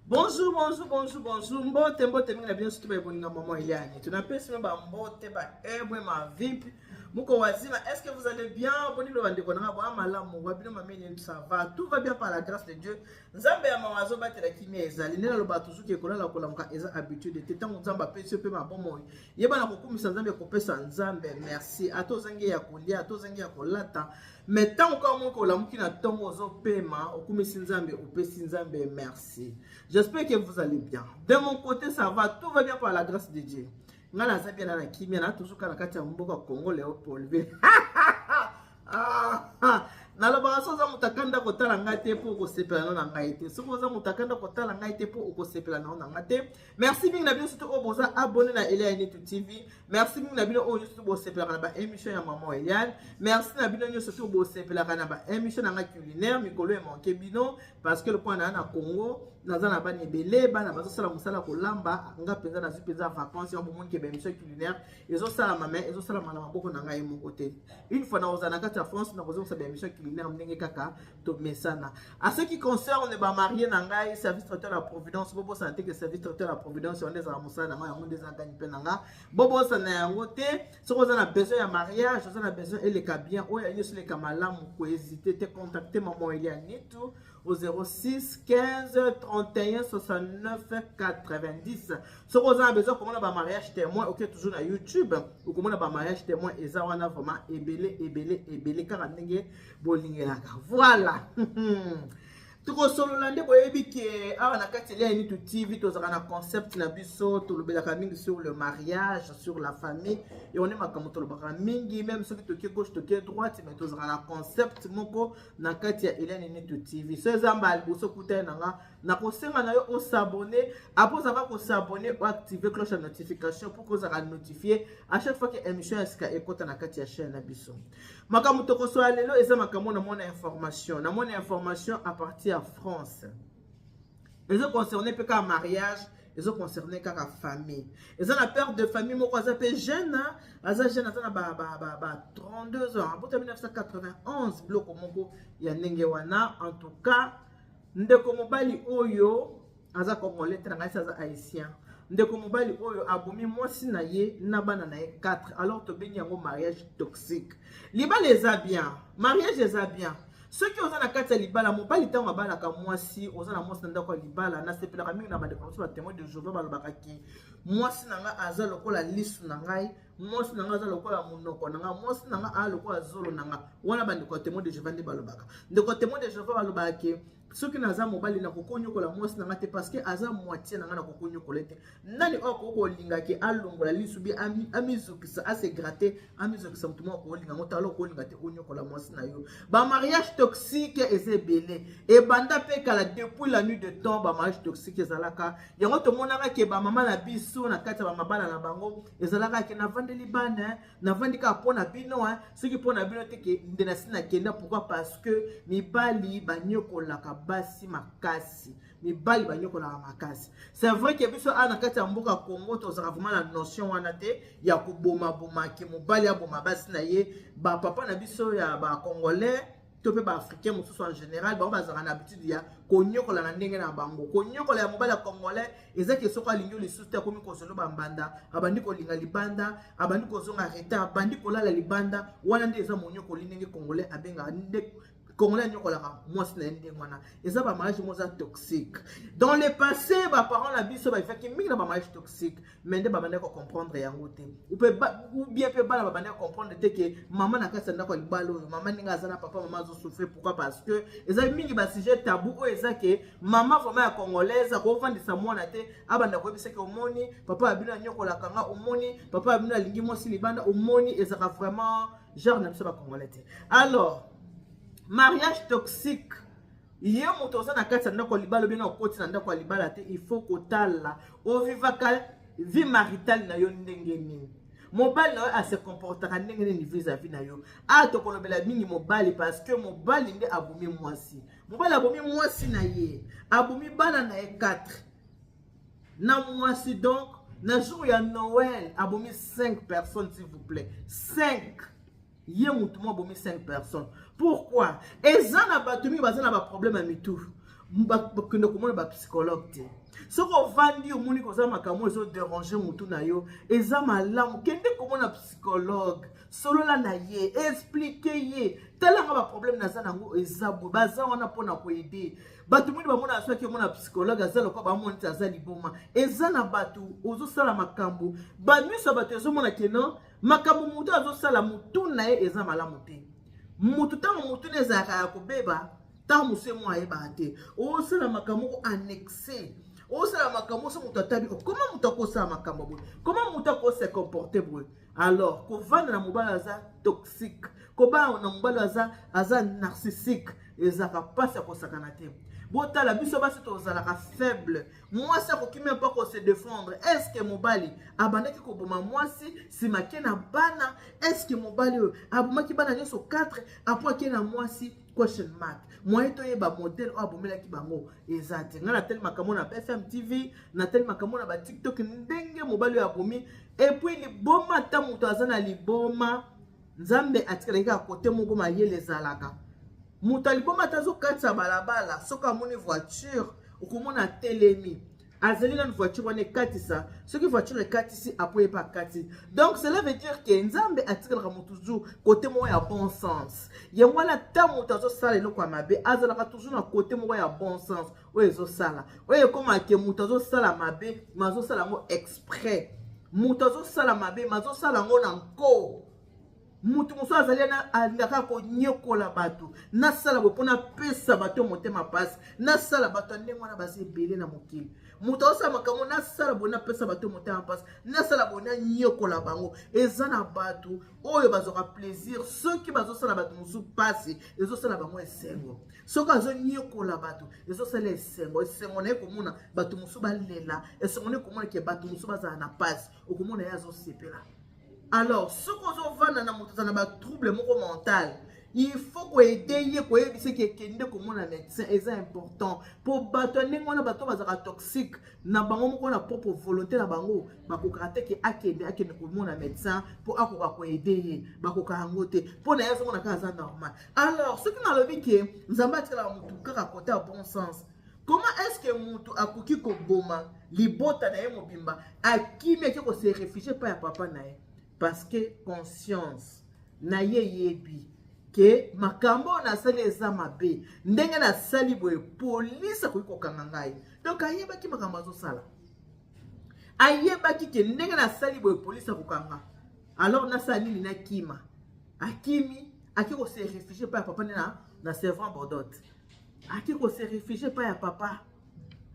Bonjour, bonjour, bonjour, bonjour. Mbote, mbote mingi na bino surtout ba boninga maman Eliane. Tunapesi bino ba mbote ba ebwe ma vipi. Muko wazima, est-ce que vous allez bien? Boni lo bandeko na nga bo malamu, wa bino mama Eliane ça va. Tout va bien par la grâce de Dieu. Nzambe ya mawa azobatela kimia ezali. Nde naloba toujours ke kolala kolamuka eza habitude te. Tango Nzambe apesi yo pe mabomoi. Yeba na kokumisa Nzambe kopesa Nzambe merci. Ata ozangi ya kolia, ata ozangi ya kolata. Mais ntango kaka moko olamuki na ntongo ozopema, okumisi Nzambe, opesi Nzambe merci. J'espère que vous allez bien. De mon côté, ça va, tout va bien par la grâce de Dieu. Nga naza bien na kimia, na toujours kaka na kati ya mboka Congo Léopoldville. Ah, ah. Nalobaka soki oza moto akanda kotala ngai te mpo okosepela nao na ngai te, soki oza moto akanda kotala ngai te mpo okosepela nao na ngai te. Merci mingi na bino surtout oyo boza abonné na Eliane Nitu TV. Merci mingi na bino oyo nyonso bosepelaka na ba émission ya maman Eliane. Merci na bino nyonso surtout bosepelaka na ba émission na ngai culinaire. Mikolo emanke bino parce que lokola naa na Congo, naza na bana ebele, bana bazosala mosala kolamba, nga mpenza nazwi mpenza vacances yango bomoni ke ba émission culinaire ezosalama, mais ezosalama na maboko na ngai moko te. Une fois nakozala na kati ya France, nakozongisa ba émission culinaire ndenge kaka tomesana. À ce qui concerne ba marié na ngai, service traiteur la Providence, bobosana te ke service traiteur la Providence yango nde ezala mosala na ngai, yango nde eza gagne mpe na nga, bobosana yango te. Soki oza na besoin ya mariage, oza na besoin eleka bien, oyo nyonso eleka malamu, kohésite te, contacte maman Eliane Nitu au 06 15 31 69 90. Soki oza na besoin komona ba mariage témoin, oke toujours na YouTube, okomona ba mariage témoin eza wana vraiment ebele ebele ebele kaka ndenge bolingelaka. Voilà. Tokosolola nde boyebi ke awa na kati ya Eliane Nitu TV tozalaka na concept na biso, tolobelaka mingi sur le mariage, sur la famille. Yango nde makambo tolobaka mingi, même soki toke gauche, toke droite, mais tozalaka na concept moko na kati ya Eliane Nitu TV. So eza mbala liboso okutani na nga, nakosenga na yo osabonner. Après ozalaka kosabonner, oactive cloche ya notification pour kozalaka notifié à chaque fois que émission ya sika ekota na kati ya chaîne na biso. Makambo tokosola lelo eza makambo namona information, namona information à partir ya France, ezoconcerne mpe kaka mariage, ezoconcerne kaka famille. Eza na père de famille moko, aza mpe jeune, aza jeune, aza na ba 32 ans, abota 1991, biloko moko ya ndenge wana. En tout cas, ndeko mobali oyo aza congolais te, na ngai aza haïtien. Ndeko mobali oyo abomi mwasi na ye na bana na ye 4. Alors tobengi yango mariage toxique. Libala eza bien, mariage eza bien soki oza na kati ya libala. Mobali ntango abalaka mwasi, oza na mwasi na ndako ya libala. Nasepelaka mingi na bandeko na biso batémoin de Jéhovah, balobaka ke mwasi na ngai aza lokola lisu na ngai, mwasi na ngai aza lokola monoko na ngai, mwasi na ngai aza lokola zolo na ngai. Wana bandeko ya témoin de Jéhovah nde balobaka. Ndeko ya témoin de Jéhovah balobaka ke soki naza mobali, nakokonyokola mwasi na ngai te parce que aza moitié na ngai, nakokonyokola te. Nani oyo akoki kolingaki alongola lisu bi amizokisa, ase gratter, amizokisa? Motu moko akolinga ngo tala, okolinga te onyokola mwasi na yo. Bamariage toxique eza ebele, ebanda mpe kala, depuis la nuit de temps bamariage toxique ezalaka. Yango tomonaka ke bamama na biso na kati ya bamabala na bango ezalaka ke navandeli bana, navandi kaka mpo na bino, soki mpo na bino te ke nde nasi nakenda. Pourquoi? Parce que mibali banyokolaka basi makasi, mibali banyokolaka makasi. C'est vrai ke biso awa na kati ya mboka Congo tozalaka vraiment na notion wana te ya kobomaboma, ke mobali aboma basi na ye. Bapapa na biso ya bacongolais to mpe baafricain mosusu en général, bango bazalaka na habitude ya konyokola na ndenge na bango. Konyokola ya mobali ya congolais eza ke soki alingi yo lisusu te, akomi kozolo bambanda, abandi kolinga libanda, abandi kozonga retard, abandi kolala libanda. Wana nde eza monyokoli, ndenge congolais abengaka, nde congolais anyokolaka mwasi na ye ndenge wana. Eza bamariage moko eza toxique. Dans le passé, baparent na biso bavivaki mingi na bamariage toxique, mais nde babandaki kocomprendre yango te, ou bien mpe bana babandaki comprendre te ke mama na kati ya ndako ya libala oyo, mama ndenge aza na papa, mama azosouffrir. Pourquoi? Parce que eza mingi basujet tabou oyo eza ke mama vraiment ya congolaise akovandisa mwana te, abanda koyebisaki: "Omoni papa ya bino anyokolaka nga, omoni papa ya bino alingi mwasi libanda, omoni." Ezalaka vraiment genre na biso bacongolais te. Alors mariage toxique, ye moto oza na kati ya ndako ya libala, obenge okoti na ndako ya libala te, il faut kotala ovivaka vie maritale na yo ndenge nini, mobali na yo ase comportaka ndenge nini vis-à-vis na yo. A tokolobela mingi mobali parce que mobali nde abomi mwasi. Mobali abomi mwasi na ye, abomi bana na ye 4 na mwasi. Donc na jour ya Noël abomi 5 personnes, s'il vous plaît, 5. Ye motu mo abomi 5 personnes. Pourquoi? Eza na bato mingi baza na baproblème ya mitu. Bakende komona bapsychologue te. Soki ovandi, omoni koza makambo ezoderange motu na yo, eza malamu kende komona psychologue, solola na ye, explique ye: talanga baproblème naza nango, eza boye. Baza wana mpona koaider bato. Moni bamona soki omona psychologue, aza lokola bamoni ti aza liboma. Eza na bato ozosala makambo, bamiso ya bato ezomona que non, makambo motu azosala, motu na ye eza malamu te. Motu, ntango motu na ezalaka ya kobeba, ntango mosu ye mo ayebaka te. Osala makambo moko annexe, osala makambo so moto atabi koma moto akosala makambo boye, koma moto akose comporter boye. Alors kovanda na mobali aza toxique, kobala na mobali aza narcissique, ezalaka mpasi ya kosakana te. Botala, biso basi tozalaka faible. Mwasi akoki même pas kose défendre. Est ce que mobali abandaki koboma mwasi, nsima ake na bana? Est ce que mobali oyo abomaki bana nyonso 4, après ake na mwasi? Question mark. Moyen toyeba modèle oyo abomelaki bango eza te. Ngai natali makambo na BFM TV, natali makambo na baTikTok, ndenge mobali oyo abomi. Et puis liboma, ata moto aza na liboma, Nzambe atikalaki kaka kote moko, mayele ezalaka. Moto aliboma, ata azokatisa balabala, soki amoni voiture, okomona atelemi, azali nanu voiture wana ekatisa. Soki voiture ekatisi, après ye mpe akatisi. Donc cela veut dire que Nzambe atikalaka moto toujours côté moko ya bon sens. Yango wana, ata moto azosala eloko ya mabe, azalaka toujours na côté moko ya bon sens oyo ezosala, oyo ekomaka moto azosala mabe, ma azosala yango exprès. Moto azosala mabe, ma azosala yango na nko. Motu mosusu azali alingaka konyokola bato: nasala boye mpo napesa bato motema mpasi, nasala bato ya ndenge wana. Baza ebele na mokili. Moto azosala makambo: nasala boye, napesa bato motema mpasi, nasala boye, nanyokola bango. Eza na bato oyo bazwaka plaisir soki bazosala bato mosusu mpasi, ezosala bango esengo. Soki azonyokola bato, ezosala esengo. Esengo na ye komona bato mosusu balela, esengo na ye komona que bato mosusu bazala na mpasi, okomona ye azosepela. Alors soki ozovanda na moto aza na batrouble moko mental, il faut koaider ye, koyebisa que ekende komona médecin, eza important. Mpo bato ya ndenge wana, bato bazalaka toxique na bango moko, na propre volonté na bango, bakokaka te que akende komona médecin mpo akoka koaider ye. Bakoka yango te, mpo na ye azomona kaka aza normal. Alors soki nalobi que Nzambe atikalaka motu kaka côté ya bon sens, comment est ce que motu akoki koboma libota na ye mobimba, akimi, ake kose réfugier epai ya papa na ye? Parce que conscience na ye yebi que makambo oyo nasali eza mabe, ndenge nasali boye, polise akoki kokanga ngai. Donc ayebaki makambo azosala, ayebaki que ndenge nasali boye, polise akokanga. Alors nasala nini? Nakima. Akimi, ake kose réfugier epai ya papa nde na Sevran Bordeaux. Ake kose réfugier epai ya papa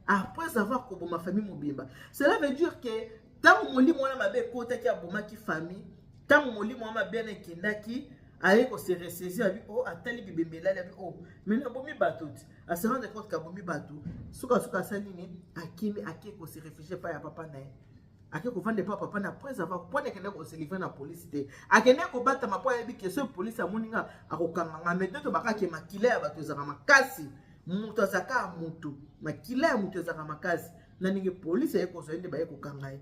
après avoir koboma famille mobimba. Cela veut dire que ntango molimo wana mabe ekotaki, abomaki famille, ntango molimo wana mabe wana ekendaki, aye kose ressaisir, abi o oh, atali bibembe elali, abi: "O oh, mais nabomi bato." Ti ase rendre compte que abomi bato, sukasuka asali nini? Akimi, ake kose réfugier epai ya papa na ye, ake kovanda epai ya papa na. Après avoir mpona akende kose livrer na polise te, akende kobatama, mpo ayebi que soki polise amoni nga, akokanga nga. Mais nde tobakake, makila ya bato ezalaka makasi. Moto azalaka ya motu, makila ya moto ezalaka makasi. Na ndenge polise aye kozwa ye, nde baye kokanga ye.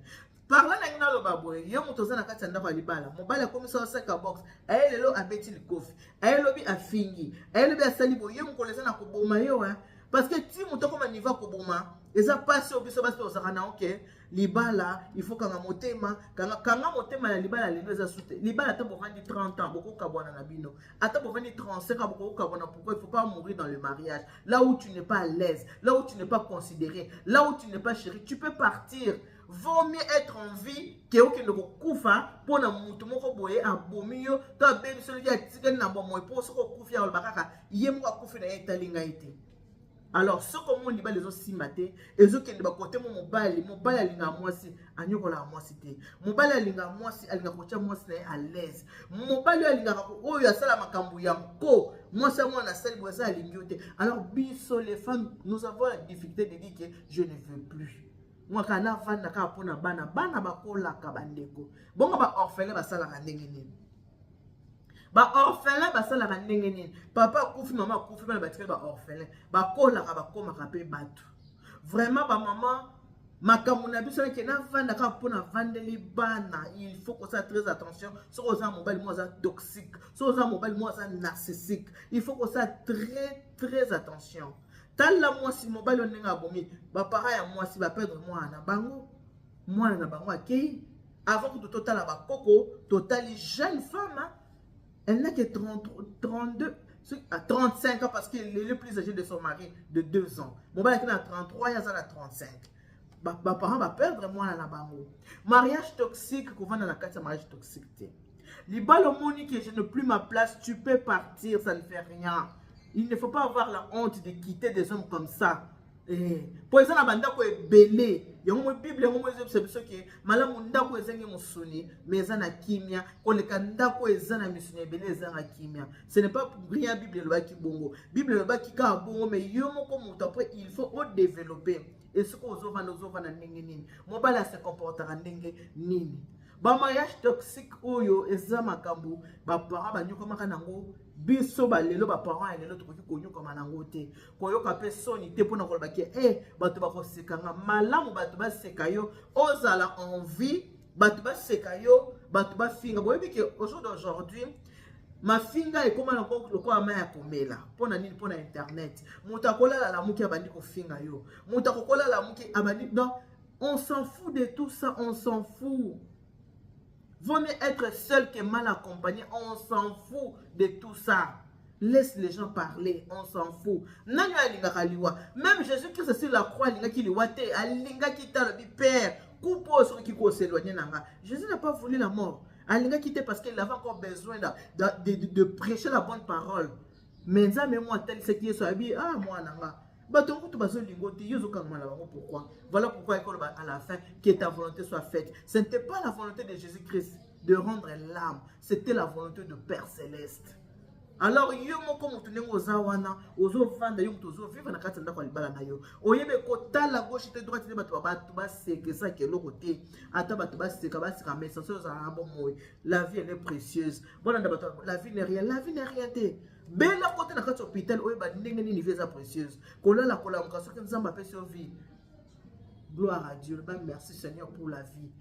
Parla nangi naloba boye: yo moto oza na kati ya ndako ya libala, mobali akomisa oseka box, aye lelo abeti likofi, aye lobi afingi, aye lobi asali boye, ye mokolo eza na koboma yo. Parce que ti moto akoma niveau akoboma, eza mpasi. Oyo biso basi tozalaka na oke libala, il faut kanga motema, kanga, kanga motema na libala. Lelo eza su te libala. Ata bovandi 30 ans, bokokabwana na bino. Ata bovandi 35 ans, bokokabwana. Pourquoi? Il faut pas mourir dans le mariage. Là où tu n'es pas à l'aise, là où tu n'es pas considéré, là où tu n'es pas chéri, tu peux partir. Vaut mieux être en vie que okende kokufa mpona motu moko boye abomi yo to abebi soki atikali na bomoi. Mpo soki okufi, aloba kaka ye moko akufi na ye, etali ngai te. Alors soki omoni libala ezosimba te, ezokende bakote mo, mobali alingaka mwasi, anyokolaka mwasi te. Mobali alingaka mwasi, alingaka kotia mwasi na ye à l'aise. Mobali oyo alingaka, oyo asala makambo ya nko, mwasi ya mwana asali boye, asa alingi yo te. Alors biso les femmes, nous avons la difficulté de dire que je ne veux plus. Mwaka navanda kaka mpona bana. Bana bakolaka, bandeko. Bongo baorphelin basalaka ndenge nini? Baorphelin basalaka ndenge nini? Papa akufi, mama akufi, bana batikali baorphelin, bakolaka, bakomaka mpe bato. Vraiment, bamama, makambo na biso nake navanda kaka mpo navandeli bana. Il faut kosala très attention. Soki oza mobali mo aza toxique, soki oza mobali mo aza narcissique, il faut kosala très très attention. Tala mwasi, mobali oyo ndenge abomi baparent ya mwasi, baperdre mwana na bango, mwana na bango akei. Avant kutu totala bakoko, totali jeune femme, elle n'a que 30, 32 à 35 ans, parce qu'il est le plus âgé de son mari de 2 ans. Mobali aki na 33, ye aza na 35. Baparent baperdre mwana na bango. Mariage toxique, kovanda na kati ya mariage toxique te. Libala omoni que je n'ai plus ma place, tu peux partir, ça ne fait rien. Il ne faut pas avoir la honte de quitter des hommes comme ça. Po eza na bandako ebele yango mo Bible yango mo ezobisa biso ke malamu ndako ezangi mosuni mais eza na kimia, koleka ndako eza na misuni ebele ezanga kimia. Ce n'est pas pour rien Bible elobaki bongo. Bible elobaki kaka bongo, mais yo moko moto, après il faut odévelopper. Esika ozovanda, ozovanda ndenge nini? Mobali ase comportaka ndenge nini? Bamariage toxique oyo eza makambo baparent banyokamaka nango. Biso balelo, baparent ya lelo, tokoki konyokama nango te, koyoka mpe soni te mpona koloba ke e bato bakosekanga. Malamu bato baseka yo, ozala en vie. Bato baseka yo, bato bafinga, boyebi ke au jour d'aujourd'hui mafinga ekóma lokola mai ya komela. Mpona nini? Mpona internet. Moto akolala, lamuki, abandi kofinga yo. Moto akokolala, lamuki, abandi. Donc on s'en fout de tout ça, on s'en fout. Vaut mieux être seul que mal accompagné. On s'en fout de tout ça. Laisse les gens parler, on s'en fout. Nani alingaka liwa? Même Jésus-Christ sur la croix alingaki liwa te, alingaki te. Alobi: "Père, coupe oyo soki koséloigner na nga." Jésus n'a pas voulu la mort. Alingaki te parce qu'il avait encore besoin de prêcher la bonne parole. Mais Nzambe mo atalisaki Yesu, abi: "Ah, mwana nga, bato kutu bazolinga te, yo ozokangama na bango pourquoi?" Voilà pourquoi ekoloba à la fin: "Que ta volonté soit faite." Ce n'était pas la volonté de Jésus-Christ de rendre l'âme, c'était la volonté de Père céleste. Alors yo moko motu, ndenge oza wana, ozovanda, yo moto ozovivre na kati ya ndako ya libala na yo, oyebi kotala gauche te, droite te. Bato baseka, esaki eloko te. Ata bato baseka, baseka, mais essentiel ozala na bomoi. La vie, elle est précieuse. Bolanda bato, "La vie n'est rien", la vie n'est rien te. Bela kote na kati ya hôpital, oyeba ndenge nini vie eza précieuse. Kolala, kolamuka, soki Nzambe apesi yo vie, gloire à Dieu, loba: "Merci Seigneur pour la vie."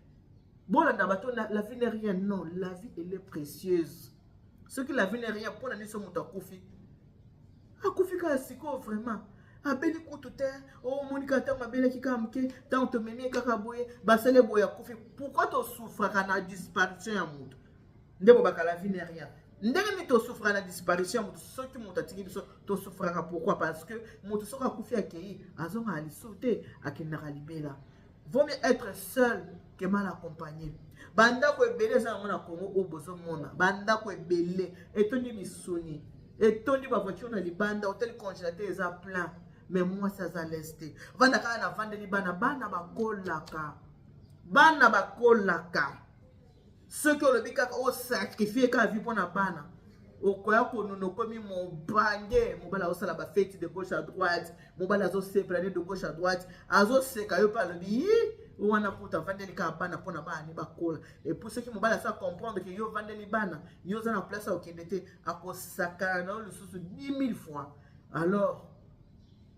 Bolanda bato, "La vie n'est rien", non, la vie, elle est précieuse. Soki la vie n'est rien, mpona nini so moto akufi, akufi kaka sikoyo? Vraiment abeli kutu te, omoni kaka ntango abelaki kaka moke, ntango tomemi ye kaka boye, basali boye, akufi. Pourquoi tosouffraka na disparition ya moto? Nde bobaka "La vie n'est rien". Ndenge nini tosouffraka na disparition ya moto? Soki moto atiki biso, tosouffraka pourquoi? Parce que moto soki akufi, akei, azongaka lisusu te, akendaka libela. Vaut mieux être seul que mal accompagné. Bandako ebele eza yango na Congo oyo bozomona, bandako ebele etondi misuni, etondi bavoiture na libanda, oteli congélateur eza plein, mais mwasi aza lese te. Vanda kaka na vandeli bana. Bana bakolaka, bana bakolaka. Soki olobi kaka osacrifie kaka vie mpona bana, okoya konuna, okomi mobange. Mobali azosala bafeti de gauche à droite, mobali azosepela nde de gauche à droite, azoseka yo mpe, alobi: "Yi wana kuta avandeli kaka bana mpona bana ne bakola." Et puis soki mobali asa comprendre ke yo ovandeli bana, yo oza na place ya kokende te, akosakana na yo lisusu 10 000 fois. Alors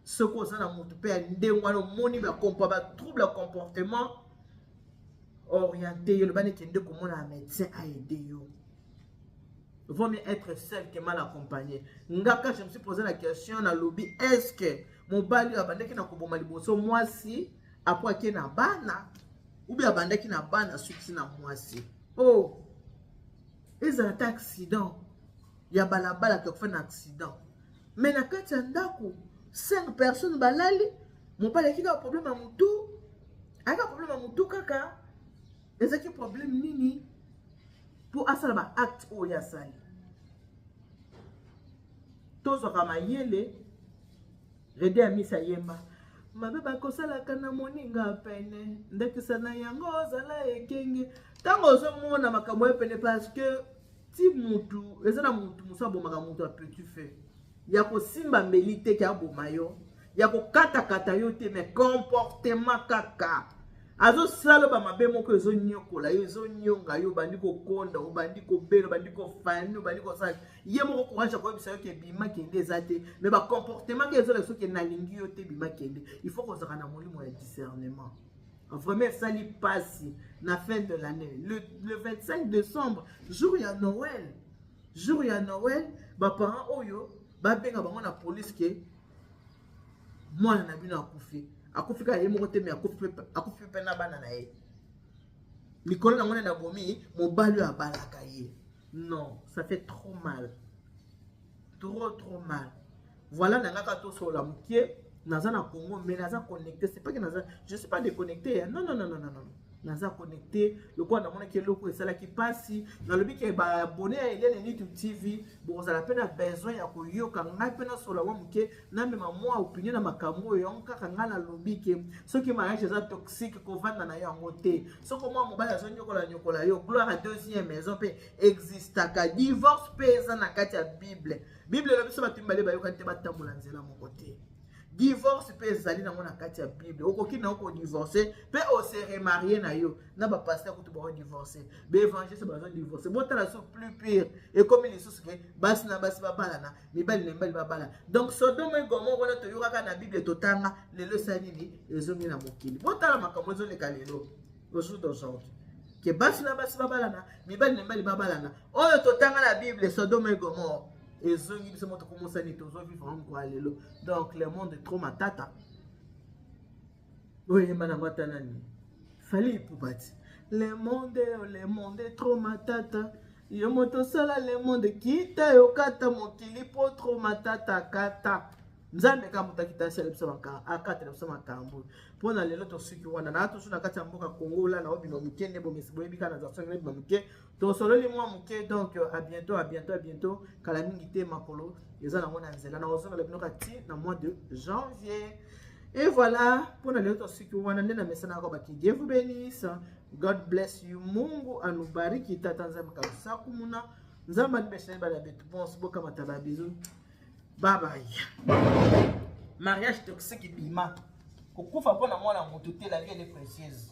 soki oza na motu mpe ya ndenge wana, omoni batrouble ya comportement, orienté yo, loba nekende komona ya médecin aide yo. Vaut mieux être seul que mal accompagné. Ngaka, je me suis posé la question, nalobi: est-ce que mobali oyo abandaki na koboma liboso mwasi, apo ake na bana, ou bien abandaki na bana, sukisi na mwasi? Oh, ezala ta accident ya balabala, tokufa na accident, mais na kati ya ndako 5 personnes balali. Mobali ayaki kaka problème ya motu, ayaka problème ya motu kaka. Ezalaki problème nini mpo asala baacte oyo asali? Tozwaka mayele. Rede ya misi ayemba mabe bakosalaka na moninga pene, ndakisa na yango ozala ekenge ntango ozomona makambo ya pene, parce que ti mutu eza na mutu mosu abomaka mutu ya petit feu, ya kosimba mbeli te ke aboma yo, ya kokatakata yo te, mais comportement kaka azosala bamabe moko ezonyokola yo, ezonyonga yo, obandi kokonda, obandi kobela, obandi kofani, obandi kosala. Ye moko courage akoyebisa yo ke bima kende eza te, mais bacomportement ke ezolakisa soki nalingi yo te, bima kende. Il faut kozala na molimo ya discernement. Vraiment esali mpasi. Na fin de l'année, le 25 décembre, jour ya Noël, jour ya Noël, baparent oyo babenga bango na police ke Mwana na bino akufi, akufi kaka ye moko te, mais akufi mpe na bana na ye. Likolo nango nde nabomi mobali oyo abalaka ye. Non, ça fait trop mal, trop trop mal. Voilà, na nga kaka tosolola moke. Naza na Congo, mais naza connecté. C'est pas que naza, je suis pas déconnecté, hein. Non, non, non, non, non, non, naza connecté. Lokola namonaki eloko esalaki mpasi, nalobi ke baabonnés ya Eliane Nitu TV bokozala mpe na besoin ya koyoka ngai mpe nasola mwa moke, namema mwa opinion na makambo oyo. Yango kaka ngai nalobi ke soki mariage eza toxique, kovanda na yo yango te. Soki mwa mobali azonyokola nyokola yo, gloire à deuxième maison mpe existaka, divorce mpe eza na kati ya Bible. Bible elobi so bato mibale bayokani te, batambola nzela moko te. Divorce mpe ezali nango na kati ya Bible. Okoki nango kodivorce mpe ose remarier na yo. Na bapasteur kutu bakodivorce, baévangéliste bazodivorce. Botala, so plus pire ekomi lisusu ke basi na basi babalana, mibali na mibali babalana. Donc Sodome et Gomorrhe wana toyokaka na Bible, totanga, lelo esali nini? Ezongi na mokili. Botala makambo ezoleka lelo, au jour d'aujourd'hui, ke basi na basi babalana, mibali na mibali babalana. Oyo totanga na Bible, Sodome et Gomorrhe, ezongi. Biso mo tokomosani, tozovivre yango lelo. Donc le monde est trop matata. Oyo eyemba nango ata nani, Fally Ipupa ti le monde, le monde est trop matata. Yo moto osala le monde, kita yokata mokili po trop matata. Kata Nzambe kaka moto akita, asala biso akatela biso makambo. Mpo na lelo tosuki wana. Na tosu na kati ya mboka Kongo la na obima moke nde bomesi boyebi kaka na zasongi obima moke, tosololi mwa moke. Donc à bientôt, à bientôt, à bientôt. Kala mingi te, makolo eza nango na nzela na kozongela bino kati na mois de janvier. Et voilà, mpo na lelo tosuki wana. Nde na mesanaka baki, Dieu vous bénisse, God bless you, Mungu anubariki, tata Nzambe kabisa kumuna Nzambe anibeshani bana betu bonso. Bokamata ba bisous, bye bye. Mariage toxique, bima kokufa mpo na mwana motu te. La vie, elle est précieuse.